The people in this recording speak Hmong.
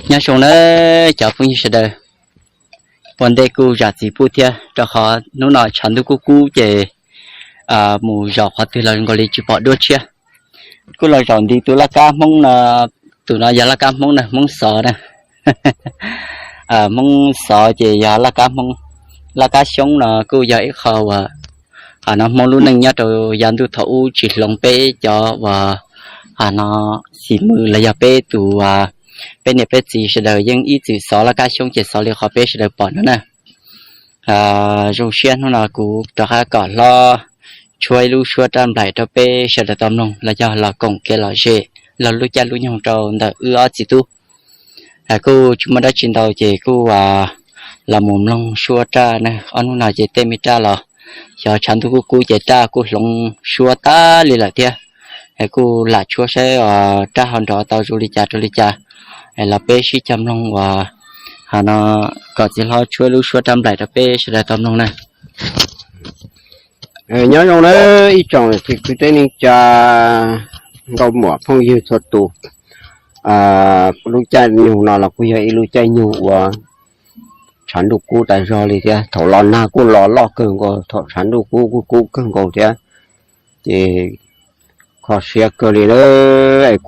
Nyob zoo nawb cov phooj ywg sawv daws, ua ntej kuj zam txim pub thiab rau qhov hnub no tshav ntuj kub kub ces mus zaum qhov twg los nkaus li tsis pom duab tshiab. Kuj los zaum nti tus laj kab Hmoob no, tus no yog laj kab Hmoob na, Hmoob Xov na. Hmoob Xov ces yog laj kab Hmoob. Laj kab Xyoob no kuj yog ib qho uas hais no Hmoob lub neej nyob rau yav ntuj thaum ub tsis hloov peb cov uas hais no xis mws los yog peb tus peb niam peb txiv sawv daws yeej ib txwm xov laj kab Xyoob ces xov li qhov peb sawv daws pom no na. Zoo siab hnub no kuv rov qab kom hlob tshuab ib lub suab raj nplaim rau peb sawv daws tau mloog los yog los koom kev lom zem laug lub caij lub nyoog rau ntawm wb ob txiv tub. Kuj tsis muaj dab tsi ntau ces kuj los mus mloog suab raj na. Ob hnub no ces tej me raj los xyov tshav ntuj kub kub ces raj kuj hloov suab tag li lawm thiab. Kuj lam tshuab saib raj ho nrov tau zoo li cas rau li cas, los peb sib cog mloog uas hais no kom txiv hlob tshuab lub suab raj nplaim rau peb sawv daws tau mloog na. Nyob zoo nawb ib tsoom kwv tij neej tsa, nkauj muam phooj ywg txhua tus. Lub caij nyoog no los kuj yog ib lub caij nyoog uas tshav ntuj kub tas zog li thiab. Thaum los nag kuj los loj kawg nkaus, thaum tshav ntuj kub kuj kub kawg nkaus thiab. Ces kho siab kawg li lawm es